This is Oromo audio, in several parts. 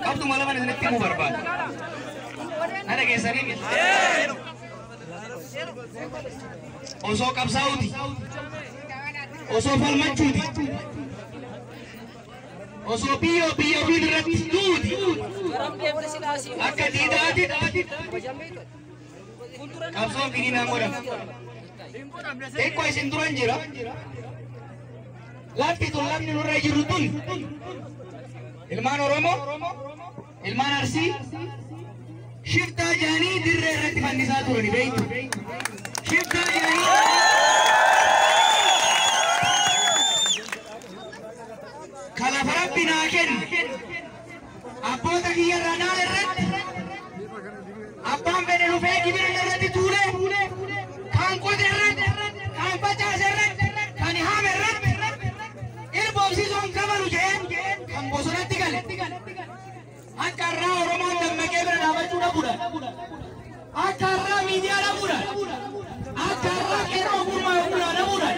Qabxuma lamaan isinitti himuu barbaada. Na dhageessanii? Osoo qabsaa'uuti. Osoo falmachuuti. Osoo biyya biyya ofii irratti duuti. Akka diidaatitti qabsoon finiinaan godhama. Xiqqoo isin duran jira. Lafti tun lafni nurra jirru tun ilmaan Oromoo, ilmaan Arsii shiftaa jaanii dirree irratti fannisaa turani beektu. Shiftaa jaanii kalafa Rabbi naa kenne abboota kiyya irraa dhaala irratti abbaan fedhe dhufee gibira irratti tuulee kan qote irratti, kan facaase irratti, kan haame irratti irboomsiisuun kabalu jee kan bosonatti gale. Akka irraa Oromoon dammaqee bira dhaabachuu dhabuudha. Akka irraa miidiyaa dhabuudha. Akka irraa qeerroo gurmaa dhabuudha.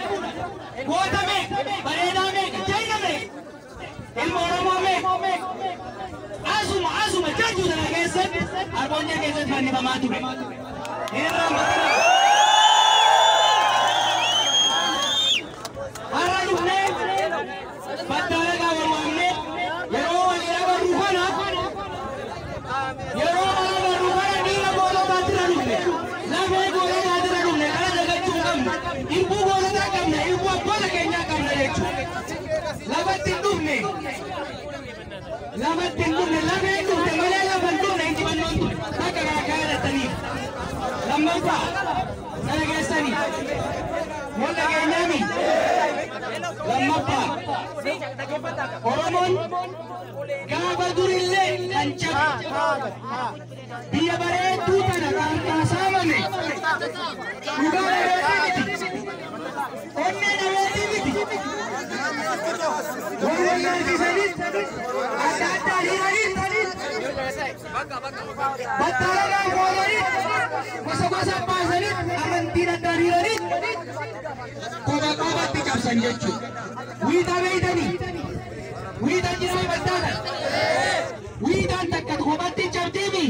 Goota meeqa, bareedaa meeqa, jayna meeqa, ilma Oromoo meeqa. Asuma asuma jajjuu sana keessatti Arboonjee keessatti fannifamaa ture. Irraa mataa. Har'a dhufnee battaalagaa wal waamnee yeroo walii agarru kana, yeroo wal agarru kana dhiira goototaatira dhufne, lafee goototaatira dhufne. Kana dagachuu hin qabnu. Irbuu goototaa qabna, irbuu abboota keenyaa qabna jechuudha. Lafatti hin dhufne, lafatti hin dhufne, lafee dhufte malee lafa hin dhufne. Injifannoon ture takka kana kaayadattaniif. Lammaffaa, sana geessanii wal dhageenyaami. Lammaffaa, Oromoon gaafa durillee kan cabe biyya bareedduu tana kan saamame dhugaa dhabeetii miti, onnee dhabeetii miti. Wal wallaalchisanis, adda addaan hiranis, battaalagaan qoodaniit, gosa gosa baasaniit, amantiin addaan hiraniit, kopha kophatti cabsan jechuudha. Wiixaa beeytanii? Wiixaan jira battaalan. Wiixaan takka kophatti cabdiimi.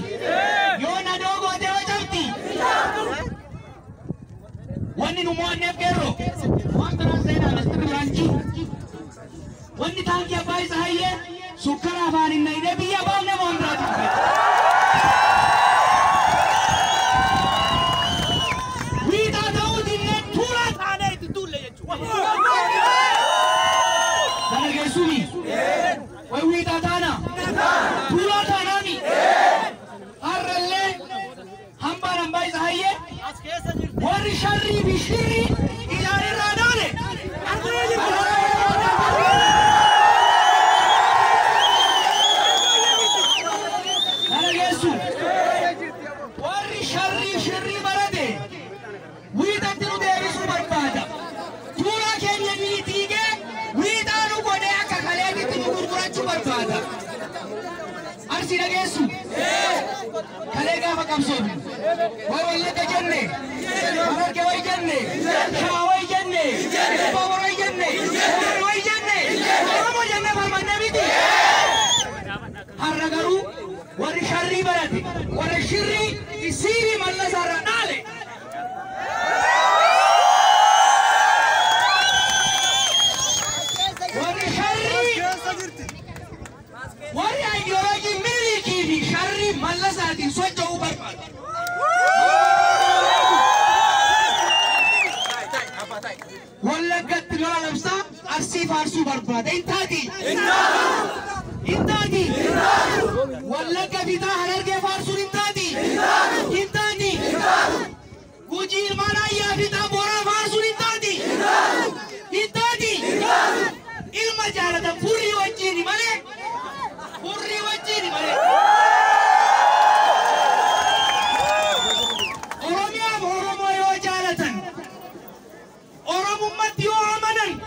Yoo nadoo goote yoo cabdi. Wanni nu mo'anneef qeerroo waan biraan seenaa mistiri biraan jiru. Wanni taankii abbaa isa hayyee sukkara afaan hin nayinee biyya baafne waan biraati dhufe. Wiixaa ta'uu dinnee tuulaa taanee itti tuulle jechuudha. Kana geessumi. Way wiixaa taana. Tuulaa taanaami. Har'allee hambaan hambaa isa hayyee warri sharrii fi shirrii isaanirraa dhaale. Kana geessu. Warri sharrii shirrii barate wiixatti nu deebisuu barbaada. Tuulaa keenya diigee wiixaa nu godhee akka kaleetitti nu gurgurachuu barbaada. Arsii dhageessu. Kalee gaafa qabsoofnu. Way Wallagga jenne. Hararge way jenne. Shawaa way jenne. Baabur way jenne. Umar way jenne. Oromoo jenne falmanne miti. Har'a garuu warri sharrii barate, warri shirrii isiirii mallasaarraa dhaale. Warri sharrii, warri ayidiyooloojii Minilikii fi sharrii mallasaatiin socho'uu barbaadu. Wallaggatti lola labsaa Arsii faarsuu barbaada. Hin taati. Hin taati. Wallagga fitaa Harargee faarsuun hin taati. Hin taati. Gujii ilmaan ayyaa fitaa Booraa faarsuun hin taati. Hin taati. Ilma jaalatan furrii wajjiini malee. Furrii wajjiini malee. Oromiyaaf Oromoo yoo jaalatan, Oromummaatti yoo amanan,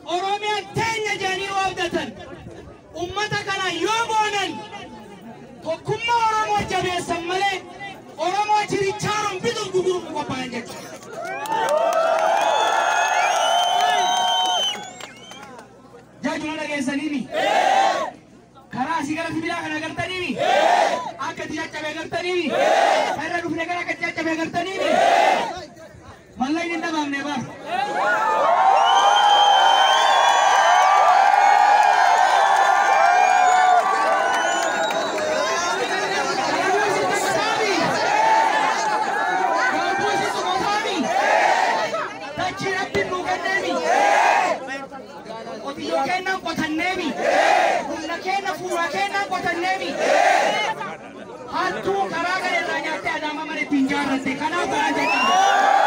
Oromiyaan teenya jedhanii yoo abdatan, ummata kana yoo boonan, tokkummaa Oromoo jabeessan malee Oromoo chirichaaroon bituuf gurguruuf qophaa'an jechuudha. Jaajula dhageessaniini? Asii gara sibiilaa kana agartanii? Akka itti caccabe agartanii? Irra dhufne gara akka itti caccabe agartanii? Mallaqni hin dhabamne bara. Dachii Rabbiin nuu kenneemi. Qotiyyoo kennan qotanneemi. Humna kenna fuula kennan qotanneemi. Hattuu karaa kana irraa nyaattee Adaamaa mana ittiin jaarratte. Kanaaf karaa jedhama.